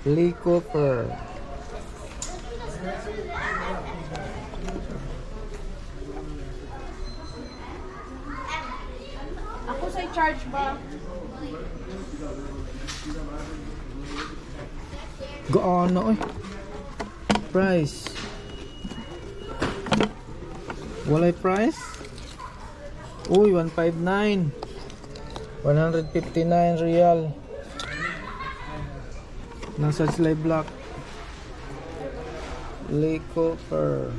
Lee Cooper. Ako sa charge ba? Gaano oy. Price. Walay price? Uy, 159. 159 real. Nasa sila black. Lee Cooper.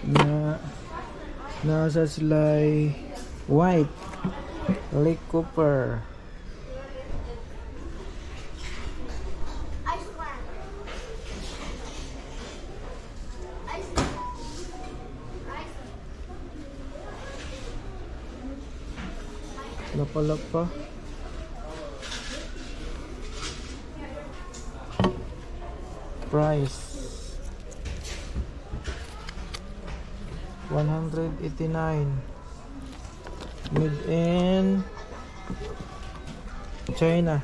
Na nasa sila white. Lee Cooper. Lapa-lapa. Price 189. Made in China.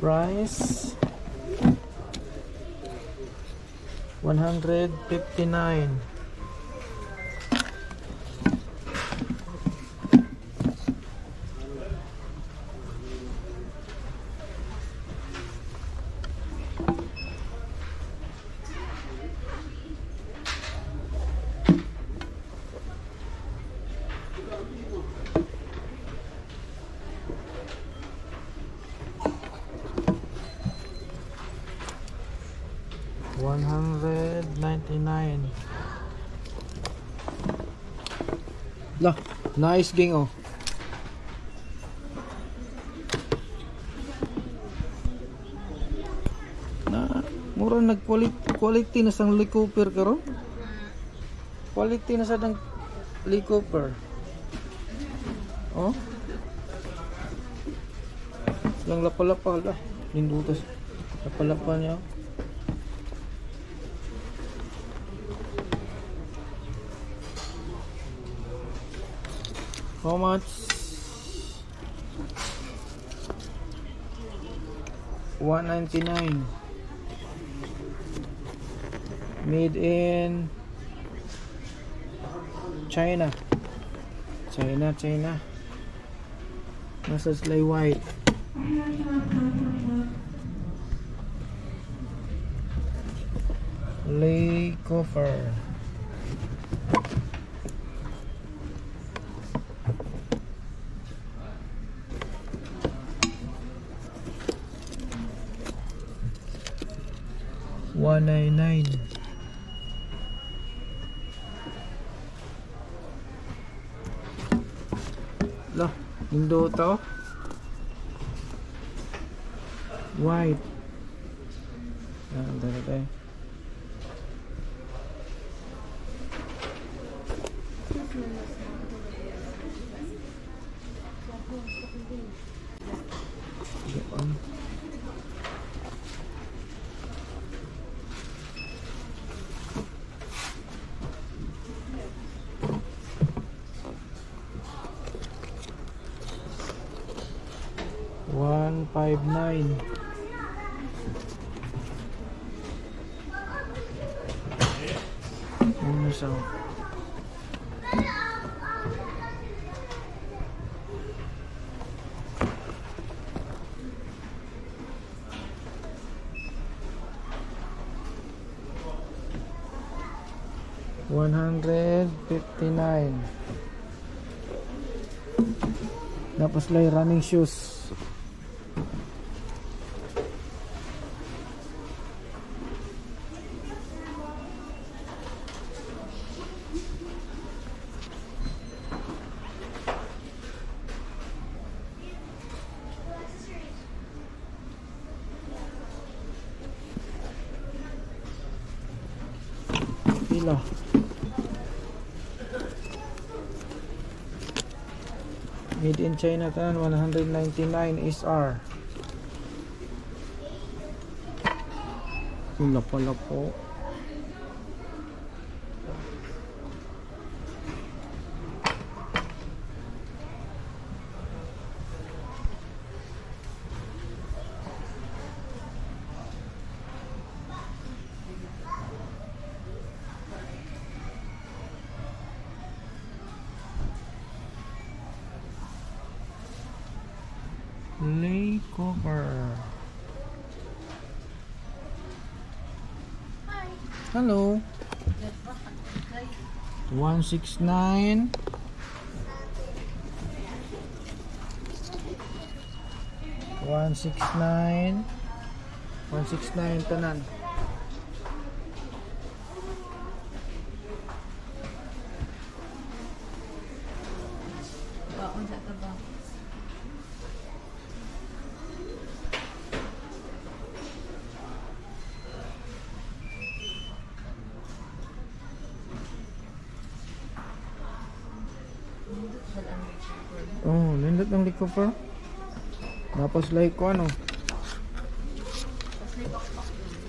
Price 159. $199. Lah, nice gang oh. Na, mura nag quality na sang Lee Cooper karon. Quality na sa dang Lee Cooper. Oh. Lang lapa-lapa lah. Nindutos. Lapa-lapa niya. How much? 199. Made in China. China, China. Nasa sila white. Lee Cooper. $199. Lah, nindota oh. White. Ah, dito tayo. $159. Ano siya? $159. Tapos lay running shoes. Made in China tanan, 199 SR. Lapo-lapo. Lee Cooper. Hi. Hello. 169. 169. 169 tanan. Baon sa tabang. Oh, nindot ng Lee Cooper. Tapos like ko ano.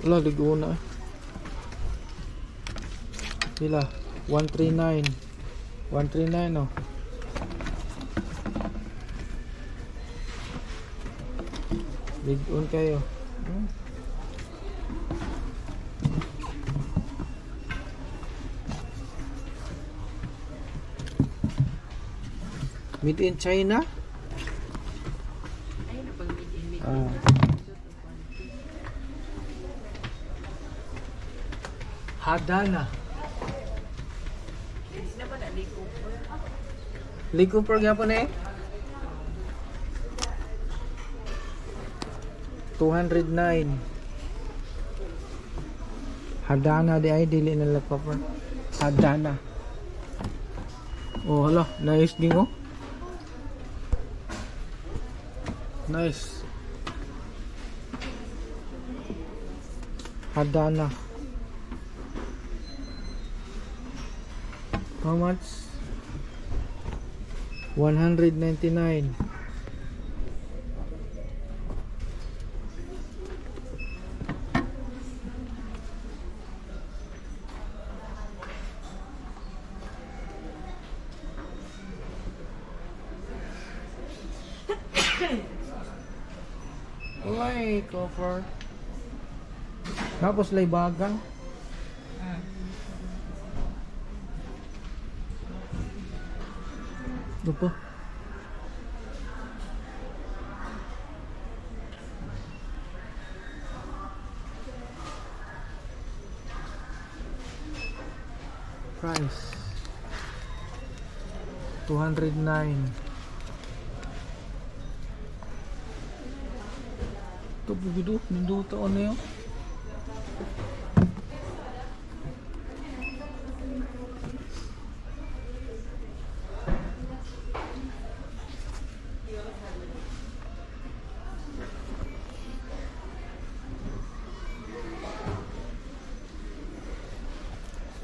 Wala, ligo na eh. Sila, 139. 139 oh. Ligon kayo. Made in China? Ayun na pag made in made. Ah. Hadana. Hindi na ba na Lee Cooper? Lee Cooper gyapon eh. 209. Hadana di ay dili na Lee Cooper. Hadana. Oh, hala, nice din oh. Nice. Hadana. How much? 199. Uy, cover. Tapos lay bagang. Ito pa. Price 209. Ito bugido, ninduta ko na yun.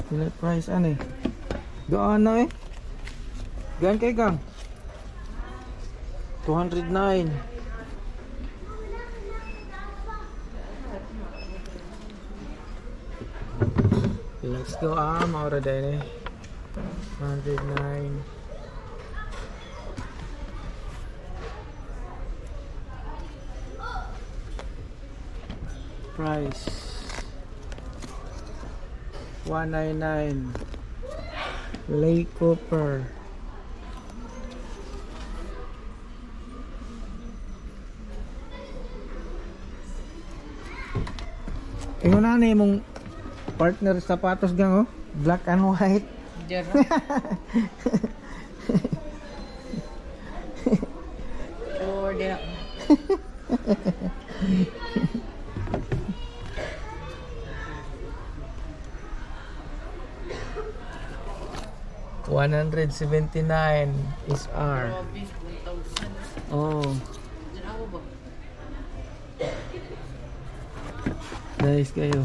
Pila price ano eh? Gaan na eh. Gaan kay gang. 209. Let's go ah, maura din eh. 109. Price 199. Lee Cooper. Ingon na ni imong partner sapatos gang oh, black and white. Diyan. Sure, di na. $179 is R. Grabe, 1,000. Oh, Diyan ako ba? nice kayo.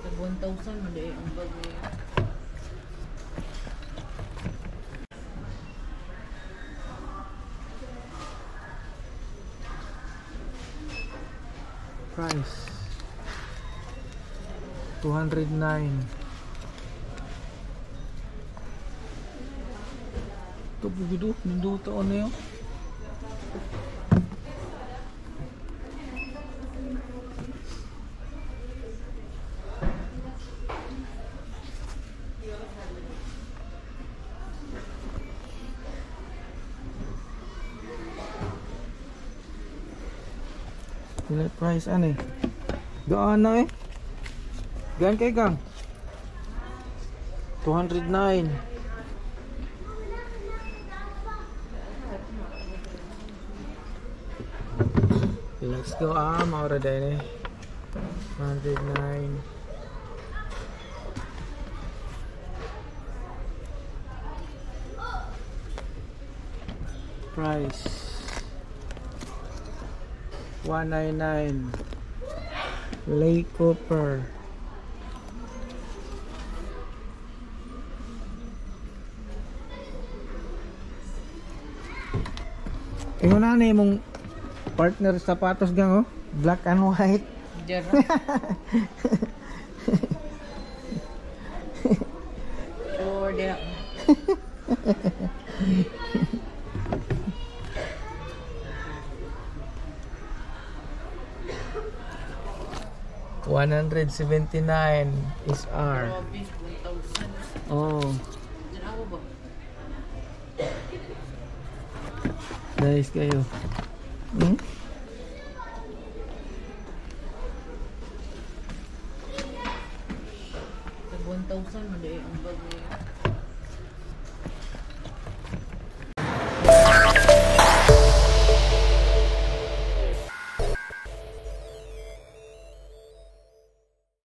Sa 1,000 man di ang bag niya. Price 209. Ito po gito, ninduta ko na yun. Pila price ano eh? Gaan na eh. Gaan kay gang. 209. Let's go ah, maura din eh. 109. Price 199. Lee Cooper. Ingon na ni imong partner sa sapatos gang oh. Black and white. Jara. Sure, di na. $179 is R. Grabe, 1,000. Oh, Diyan ba? nice kayo. Hmm? Tag 1,000 man di ang bag niya.